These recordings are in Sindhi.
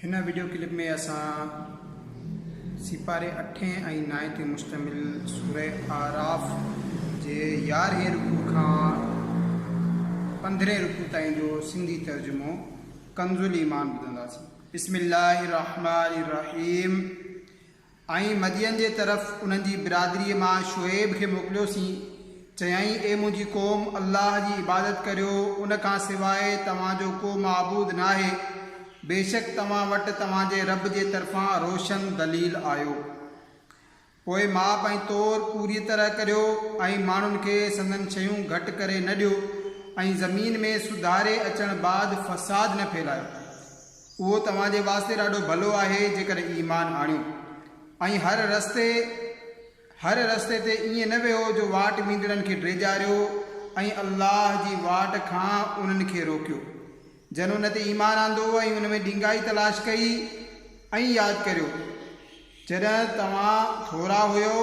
هن وڊيو ڪلپ ۾ اسان سيپاري اٺين ۽ نائين تي مشتمل سوره اعراف جي يارهين رڪوع کان پندرهين رڪوع تائين جو سنڌي ترجمو ڪنز الايمان ٻڌنداسين. بسم الله الرحمٰن الرحيم ۽ مدين جي طرف انهن جي برادريء مان شعيب کي موڪليوسين، چيائين، اي منهنجي قوم! الله جي عبادت ڪريو، ان کان سواء توهان جو ڪو معبود ناهي، بيشڪ توهان وٽ توهان جي رب جي طرفان روشن دليل آيو. پوء ماپ ۽ تور پوريء طرح ڪريو ۽ ماڻهن کي سندن شيون گهٽ ڪري نه ڏيو ۽ زمين ۾ سڌاري اچڻ بعد فساد نه ڦهلايو. اهو توهان جي واسطي ڏاڍو ڀلو آهي جيڪڏهن ايمان آڻيو ۽ هر رستي هر رستي تي ائين نه ويهو جو واٽ ويندڙن کي ڊيڄاريو ۽ الله جي واٽ کان انهن کي روڪيو جن ان تي ايمان آندو ۽ ان ۾ ڏنگائي تلاش ڪئي ۽ ياد ڪريو جڏهن توهان ٿورا هيؤ،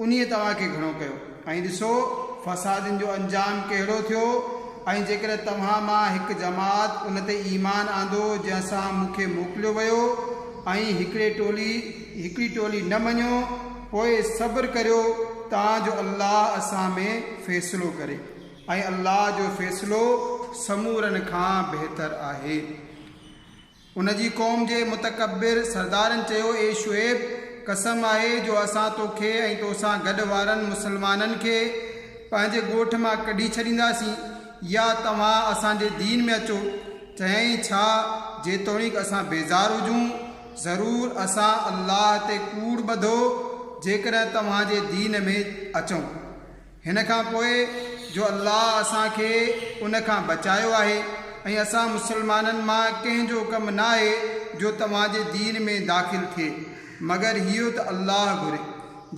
انهيء توهان کي گهڻو ڪيو، ۽ ڏسو، فسادين جو انجام ڪهڙو ٿيو، ۽ جيڪڏهن توهان مان هڪ جماعت ان تي ايمان آندو جنهن سان مون کي موڪليو ويو، ۽ هڪڙي ٽولي هڪڙي ٽولي نه مڃيو، پوء صبر ڪريو تان جو الله اسان ۾ فيصلو ڪري، ۽ الله جو فيصلو سمورن کان بهتر آهي. ان جي قوم جي متڪبر سردارن چيو، اي شعيب! قسم آهي جو اسان توکي ۽ توسان گڏ وارن مسلمانن کي پنهنجي ڳوٺ مان ڪڍي ڇڏينداسين يا توهان اسان جي دين ۾ اچو. چيائين، ڇا جيتوڻيڪ اسان بيزار هجون؟ ضرور اسان الله تي ڪوڙ ٻڌو جيڪڏهن توهان جي دين ۾ اچون. هن کان پوء جو الله اسان کي ان کان بچايو آهي ۽ اسان مسلمانن مان ڪنهن جو ڪم ناهي جو توهان جي دين ۾ داخل ٿئي مگر اهو ته الله گهري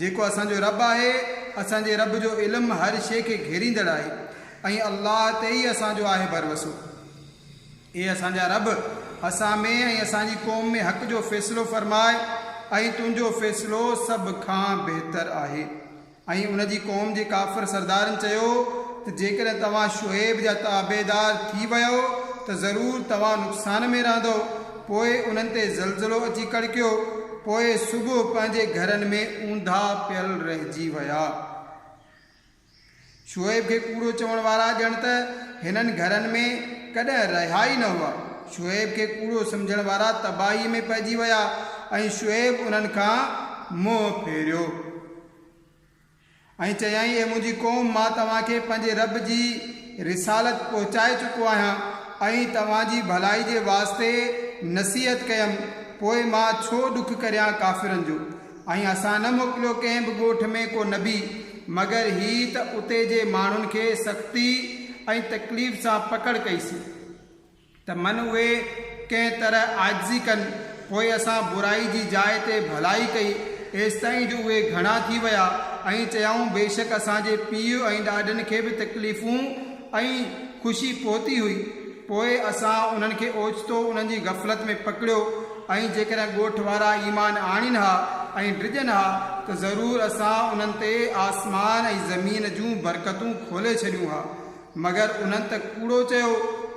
جيڪو اسان جو رب آهي اسان جي رب جو علم هر شيء کي گهيريندڙ آهي ۽ الله تي ئي اسان جو آهي ڀروسو. اي اسان جا رب! اسان ۾ ۽ اسان جي قوم ۾ حق جو فيصلو فرماء ۽ تنهنجو فيصلو سڀ کان بهتر آهي. ۽ ان جي قوم جي ڪافر سردارن چيو ته جيڪڏهن توهان شعيب جا تابعدار ٿي ويؤ ته ضرور توهان نقصان ۾ رهندؤ، پوء انهن تي زلزلو اچي ڪڙڪيو، پوء صبح پنهنجي گهرن ۾ اونڌا پيل رهجي ويا. شعيب کي ڪوڙو چوڻ وارا ڄڻ ته هنن گهرن ۾ ڪڏهن رهيا ئي نه هئا. شعيب کي ڪوڙو سمجهڻ وارا تباهيء ۾ پئجي ويا ۽ شعيب انهن کان منهن ڦيريو. ۽ چيائين، اي منهنجي قوم! مان توهان کي پنهنجي رب جي رسالت پهچائي چڪو آهيان ۽ توهان جي ڀلائي جي واسطي نصيحت ڪيم، پوء مان ڇو ڏک ڪريان ڪافرن جو؟ ۽ اسان نه موڪليو ڪنهن به ڳوٺ ۾ ڪو نبي، مگر هي ته اتي جي ماڻهن کي سختي ۽ تڪليف سان پڪڙ ڪئيسين. ته من اهي ڪنهن طرح عاجزي ڪن، پوء اسان برائي جي جاء تي ڀلائي ڪئي، ايستائين جو اهي گهڻا ٿي ويا، ۽ چيائون بيشڪ اسان جي پيء ۽ ڏاڏن کي به تڪليفون ۽ خوشي پهتي هئي، پوء اسان انهن کي اوچتو انهن جي غفلت ۾ پڪڙيو، ۽ جيڪڏهن ڳوٺ وارا ايمان آڻين ها ۽ ڊڄن ها ته ضرور اسان انهن تي آسمان ۽ زمين جون برڪتون کولي ڇڏيون ها. مگر انهن ته ڪوڙو چيو،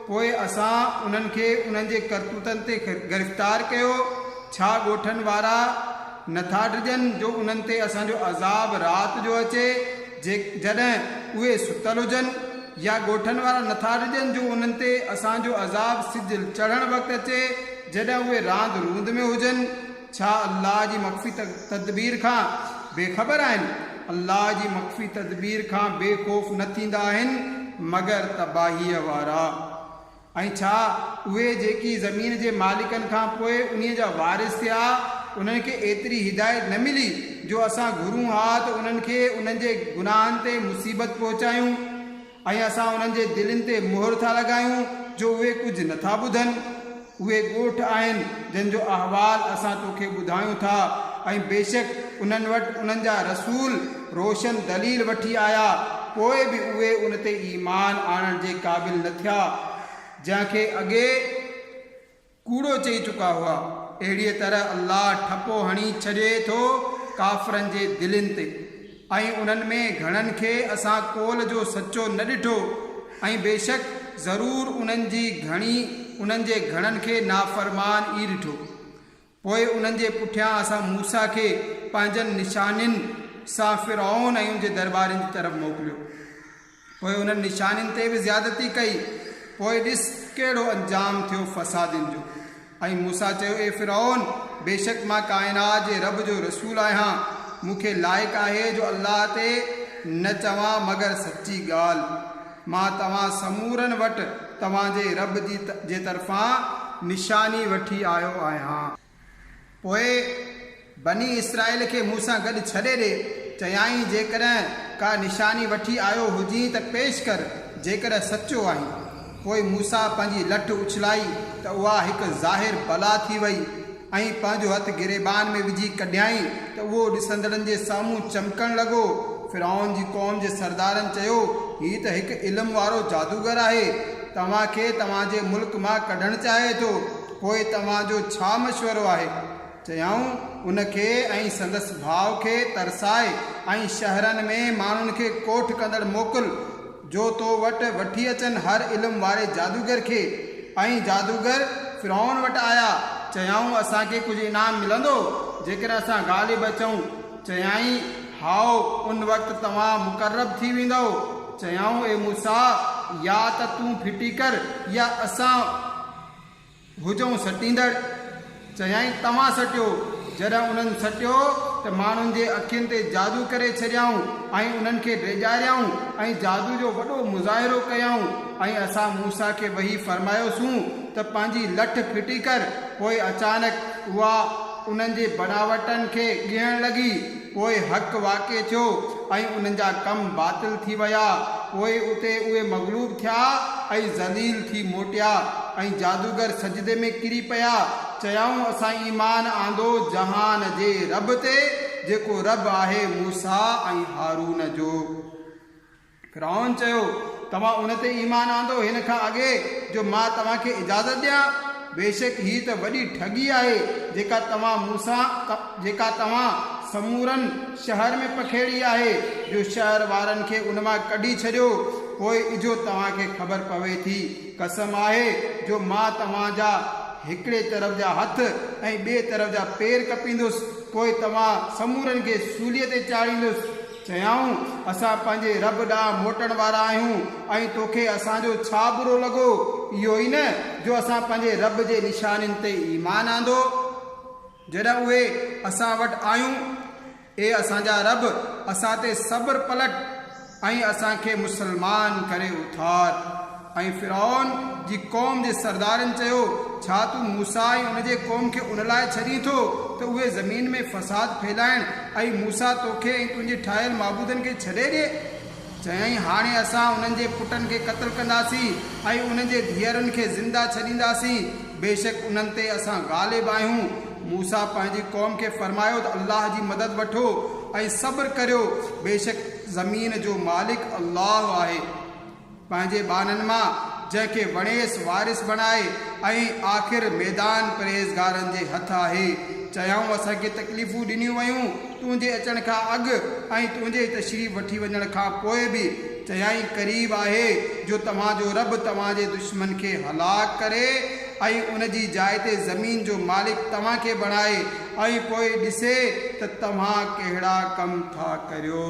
پوء اسان انهن کي انهن جي ڪرتوتن تي گرفتار ڪيو، ڇا ڳوٺن وارا نه ٿا ڊڄن جو انهن تي اسان جو عذاب رات جو اچي جڏهن اهي ستل هجن، يا ڳوٺن وارا نه ٿا ڊڄن جو انهن تي اسان جو عذاب سج چڙهڻ وقت اچي جڏهن اهي راند روند ۾ هجن. ڇا الله جي مخفي تدبير کان بي خبر آهن؟ الله جي مخفي تدبير کان بي خوف نه ٿيندا آهن مگر تباهيء وارا. ۽ ڇا اهي جيڪي زمين جي مالڪن کان پوء انهيء جا وارث ٿيا انهن کي ايتري هدايت نه ملي جو اسان گهرون ها ته انهن کي انهن جي گناهن تي مصيبت پهچايون؟ ۽ اسان انهن جي دلين تي مهر ٿا لڳايون جو اهي ڪجهه نه ٿا ٻڌن. اهي ڳوٺ آهن جن جو احوال اسان توکي ٻڌايون ٿا ۽ بيشڪ انهن وٽ انهن جا رسول روشن دليل وٺي آيا پوء به اهي ان تي ايمان آڻڻ جي قابل نه ٿيا جنهن کي اڳي ڪوڙو چئي چڪا هئا. اهڙيء طرح الله ٺپو هڻي ڇڏي ٿو ڪافرن جي دلين تي ۽ انهن ۾ گهڻن کي اسان قول جو سچو نه ڏٺو ۽ بيشڪ ضرور انهن جي گهڻي. انهن جي گهڻن کي نافرمان ئي ڏٺو. پوء انهن جي پٺيان اسان موسيٰ کي پنهنجن نشانين سان فرعون ۽ ان جي درٻارين جي طرف موڪليو. پوء انهن نشانين تي به زيادتي ڪئي، پوء ڏس ڪهڙو انجام ٿيو فسادين جو. ۽ موسيٰ چيو، اي فرعون! بيشڪ مان ڪائنات جي رب جو رسول آهيان، مون کي لائق آهي جو الله تي نه چوان مگر سچي ڳالهه. مان توهان سمورن وٽ توهان جي رب جي طرفان نشاني وٺي آيو آهيان. پوء بني اسرائيل کي مون سان گڏ ڇڏي ڏي. چيائين، جيڪڏهن ڪا نشاني وٺي آيو هجين ته پيش ڪر، جيڪڏهن سچو آهين. پوء موسيٰ پنهنجي لٺ اڇلائي ته اها هڪ ظاهر بلا ٿي وئي ۽ پنهنجو هٿ گريبان ۾ وجهي ڪڍيائين ته اهو ڏسندڙن جي سامهون چمڪڻ لڳو. فرعون جي قوم جي سردارن چيو، هي ته هڪ علم وارو جادوگر آهي، توهان کي توهان جي ملڪ مان ڪڍڻ چاهي ٿو. پوء توهان جو ڇا مشورو آهي؟ چيائون، ان کي ۽ سندس ڀاء کي ترساء ۽ شهرن ۾ ماڻهن کي ڪوٺ ڪندڙ موڪل، جو تو وٽ وٺي اچن هر علم واري جادوگر کي. ۽ جادوگر فرعون وٽ آيا، چيائون، اسان کي ڪجهه انعام ملندو، جيڪڏهن اسان غالب اچون؟ چيائين، هائو، ان وقت توهان مقرب ٿي ويندؤ. چيائون، اي موسيٰ! يا ته تون ڦٽي ڪر يا اسان. هجون سٽيندڙ؟ چيائين، توهان سٽيو. جڏهن انهن سٽيو ته ماڻهن جي اکين تي جادو ڪري ڇڏيائون ۽ انهن کي ڊيڄاريائون ۽ جادو جو وڏو مظاهرو ڪيائون ۽ اسان موسيٰ کي وحي فرمايوسون ته پنهنجي لٺ ڦٽي ڪر پوء اچانڪ اها انهن جي بناوٽن کي ڳيهڻ لڳي پوء حق واقع ٿيو ۽ انهن جا ڪم باطل ٿي ويا، پوء اتي اهي مغلوب ٿيا ۽ ذليل ٿي موٽيا ۽ جادوگر سجدي ۾ ڪري پيا، چيائون، اسان ايمان آندو جهان جي رب تي، جيڪو رب آهي موسيٰ ۽ هارون جو. فرعون چيو، توهان ان تي ايمان آندو هن کان اڳي جو مان توهان کي اجازت ڏيان؟ بيشڪ هي ته وڏي ٺڳي آهي جيڪا توهان مون سان جيڪا توهان سمورن شهر ۾ پکيڙي آهي جو شهر وارن کي ان مان ڪڍي ڇڏيو پوء اجهو توهان کي خبر پوي ٿي. قسم آهي جو مان توهان جا هڪڙي طرف جا هٿ ۽ ٻئي طرف جا پير ڪپيندس پوء توهان سمورن کي سوليء تي چاڙهيندس. چيائون، اسان پنهنجي رب ڏانهن موٽڻ وارا آهيون ۽ توکي اسان جو ڇا برو لڳو؟ اهو ئي نه جو اسان پنهنجي رب جي نشانين تي ايمان آندو. جڏهن اهي اسان وٽ آيون، اي اسان جا رب! اسان تي صبر پلٽ ۽ اسان کي مسلمان ڪري اٿار. ۽ فرعون جي قوم جي سردارن چيو، ڇا تون موسيٰ ۽ ان جي قوم کي ان لاء ڇڏين ٿو ته اهي زمين ۾ فساد ڦهلائڻ ۽ موسيٰ توکي ۽ تنهنجي ٺاهيل معبودن کي ڇڏي ڏئي؟ چيائين، هاڻي اسان انهن جي پٽن کي قتل ڪنداسين ۽ انهن جي ڌيئرن کي زنده ڇڏينداسين، بيشڪ انهن تي اسان غالب آهيون. موسيٰ پنهنجي قوم کي فرمايو ته الله جي مدد وٺو ۽ صبر ڪريو، بيشڪ زمين جو مالڪ الله آهي. پنهنجي ٻانهن مان جنهن کي وڻيس وارث بڻائي ۽ آخر ميدان پرهيزگارن جي هٿ آهي. چيائون اسان کي تڪليفون ڏنيون ويون تنهنجي اچڻ کان اڳ ۽ تنهنجي تشريف وٺي وڃڻ کان پوء به. چيائين قريب آهي جو توهان جو رب توهان جي دشمن کي هلاڪ ڪري ۽ ان جي جاء تي زمين جو مالڪ توهان کي بڻائي ۽ پوء ڏسي ته توهان ڪهڙا ڪم ٿا ڪريو.